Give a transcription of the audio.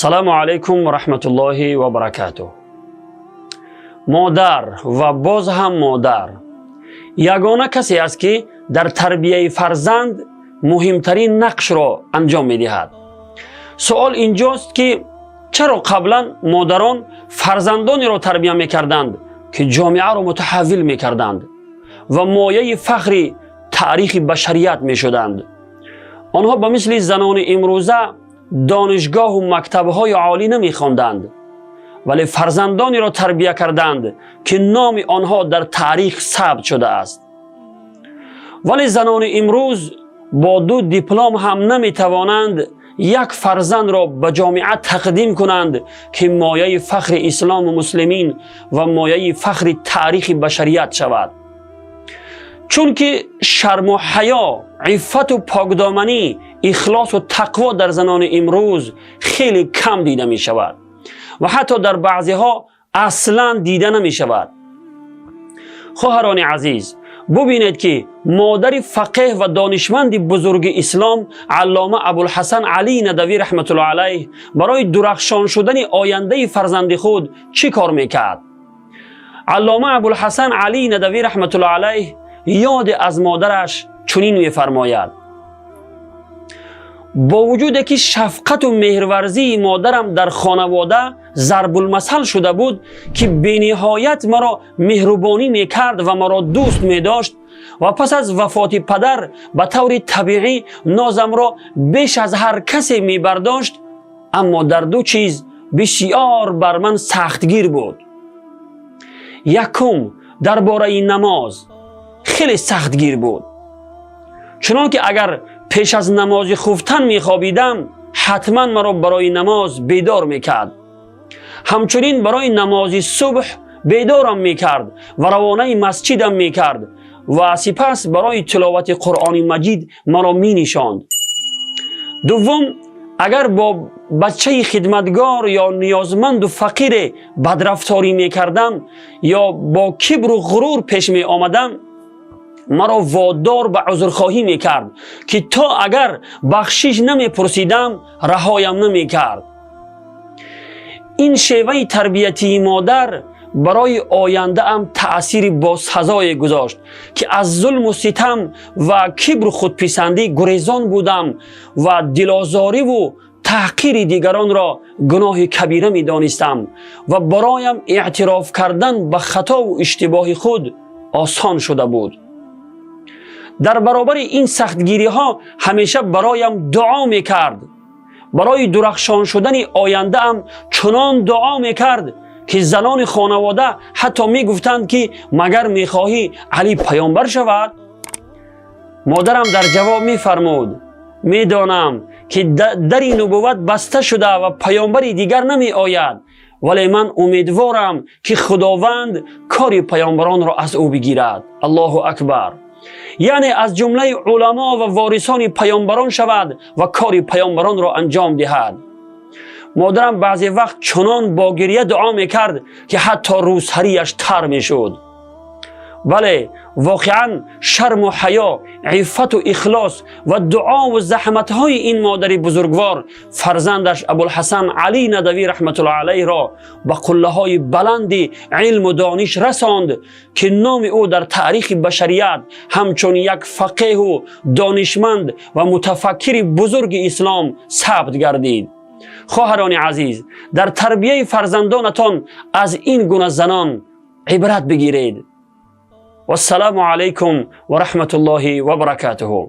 Салому алайкум ва раҳматуллоҳи ва баракатуҳ. Модар ва боз ҳам модар ягона касе аст, ки дар тарбияи фарзанд муҳимтарин нақшро анҷом медиҳад. Суол инҷост, ки чаро қаблан модарон фарзандонеро тарбия мекарданд, ки ҷомеаро мутаҳаввил мекарданд ва мояи фахри таърихи башарият мешуданд? Онҳо ба мисли занони имрӯза донишгоҳу мактабҳои олӣ намехонданд, вале фарзандонеро тарбия карданд, ки номи онҳо дар таърих сабт шудааст. Вале занони имрӯз бо ду диплом ҳам наметавонанд як фарзандро ба ҷомеа тақдим кунанд, ки мояи фахри ислому муслимин ва мояи фахри таърихи башарият шавад. Чунки шарму ҳаё, иффату покдоманӣ, ихлосу тақво дар занони имрӯз хеле кам дида мешавад ва ҳатто дар баъзеҳо аслан дида намешавад. Хоҳарони азиз, бубинед, ки модари фақеҳ ва донишманди бузурги ислом, Аллома Абулҳасан Алӣ Надавӣ раҳматуллоҳ алайҳ, барои дурахшон шудани ояндаи фарзанди худ чӣ кор мекард. Аллома Абулҳасан Алӣ Надавӣ раҳматуллоҳ алайҳ ёде аз модараш чунин мефармояд: «Бо вуҷуде ки шафқату меҳрварзии модарам дар хонавода зарбулмасал шуда буд, ки бениҳоят маро меҳрубонӣ мекард ва маро дӯст медошт ва пас аз вафоти падар ба таври табиӣ нозамро беш аз ҳар касе мебардошт, аммо дар ду чиз бисёр бар ман сахтгир буд. Якум, дар бораи намоз хеле сахтгир буд, чунон ки агар пеш аз намози хуфтан мехобидам, ҳатман маро барои намоз бедор мекард. Ҳамчунин барои намози субҳ бедорам мекард ва равонаи масҷидам мекард ва сипас барои тиловати Қуръони Маҷид маро менишонд. Дуввум, агар бо бачаи хидматгор ё ниёзманду фақире бадрафторӣ мекардам ё бо кибру ғурур пеш меомадам, маро водор ба узрхоҳӣ мекард, ки то агар бахшиш намепурсидам, раҳоям намекард. Ин шеваи тарбиятии модар барои ояндаам таъсири босазое гузошт, ки аз зулму ситам ва кибру худписандӣ гурезон будам ва дилозориву таҳқири дигаронро гуноҳи кабира медонистам ва бароям эътироф кардан ба хатову иштибоҳи худ осон шуда буд. Дар баробари ин сахтгириҳо ҳамеша бароям дуо мекард. Барои дурахшон шудани ояндаам чунон дуо мекард, ки занони хонавода ҳатто мегуфтанд, ки магар мехоҳӣ Алӣ паёмбар шавад? Модарам дар ҷавоб мефармуд: медонам, ки дари нубувват баста шуда ва паёмбари дигар намеояд, вале ман умедворам, ки Худованд кори паёмбаронро аз ӯ бигирад. Аллоҳу акбар! Яъне аз ҷумлаи уламо ва ворисони паёмбарон шавад ва кори паёмбаронро анҷом диҳад. Модарам баъзе вақт чунон бо гирья дуо мекард, ки ҳатто рӯсарияш тар мешуд. Бале, воқеан шарму ҳаё, иффату ихлос ва дуову заҳматҳои ин модари бузургвор фарзандаш Абулҳасан Алӣ Надавӣ раҳматуллоҳ алайҳро ба қуллаҳои баланди илму дониш расонд, ки номи ӯ дар таърихи башарият ҳамчун як фақеҳу донишманд ва мутафаккири бузурги ислом сабт гардид. Хоҳарони азиз, дар тарбияи фарзандонатон аз ин гуна занон ибрат бигиред. Вассалому алайкум ва раҳматуллоҳи ва баракатуҳу.